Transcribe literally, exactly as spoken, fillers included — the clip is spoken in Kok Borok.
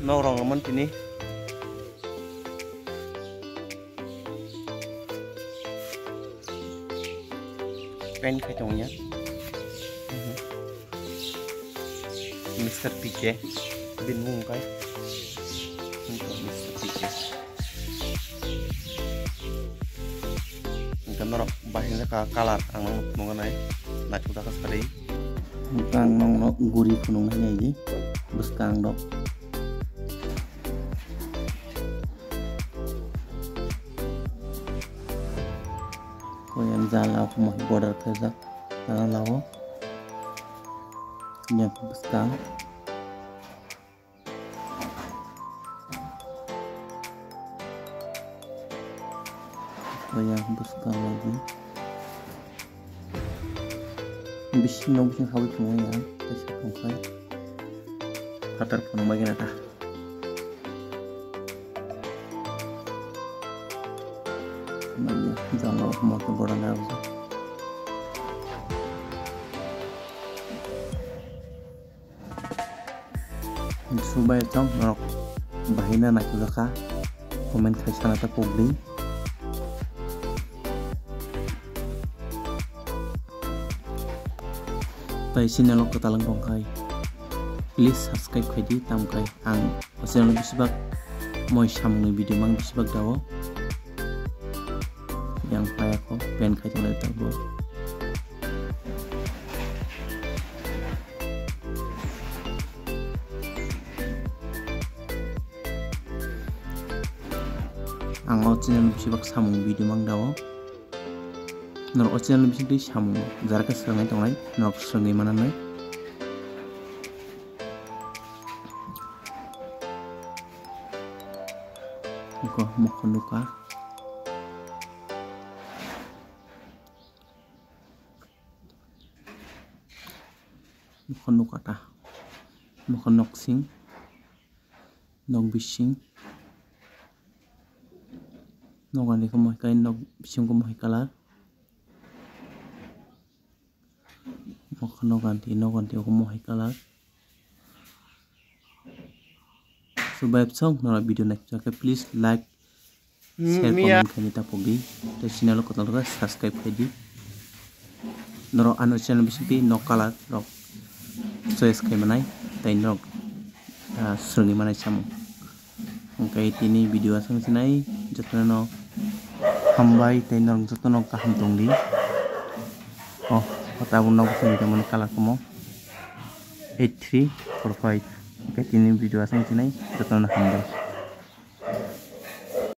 Nok rong lamani tini. Paint khai tongya. Mister P K. Bini mung kai. Mister P K. Hingke norok bahai jaka colour ang nokno phunuknai naithok jaka sari. Hingke ang nokno guri phunuknai nai di bwskang rok. Koyang jala o border khaijak jala o. Yang bwskang. Yang bwskang lagi. Bising no bising hawi khumui ya. Kaisa tongkhai. Phatar phunukmai gana ta. Manya jala o motor border khaijak. Subai chong norok bahai na naithok kha comment khai sana ta pogdi. Tai channel o kwtal wng tong khai please subscribe khai di tam khai ang o channel o besibak moi samung ni video mang besibak dao. Yang paya ko pen khai tong lai tabo. Ang o channel bisibak samung video mang dao. Norok o channel bising twi samung jara khe swrwngnai tongnai norok swrwngwi mananai. Iko mokho nukha. Mokho nukha ta. Mokho noksing. Nok bising. Nok ani khe mohai kai nok bising khe mohai colour. Mokho nok anti nok anti khe mohai colour. So bai bwsong norok video naikhe please like share, comment khaini ta pogdi. Tei channel o kwtal khe subscribe khaidi. Norok ano channel bising twi nok colour rok choice khai manai tei norok, ah, swrwngwi manai samung. Hwnkhe tini video aswk sinai jotono hambai tei norok jotono kaham tongdi. Oh, tabuk nok bising tongmani colour komo eight three four five. Hwnkhe tini video aswk sinai jotono hambai.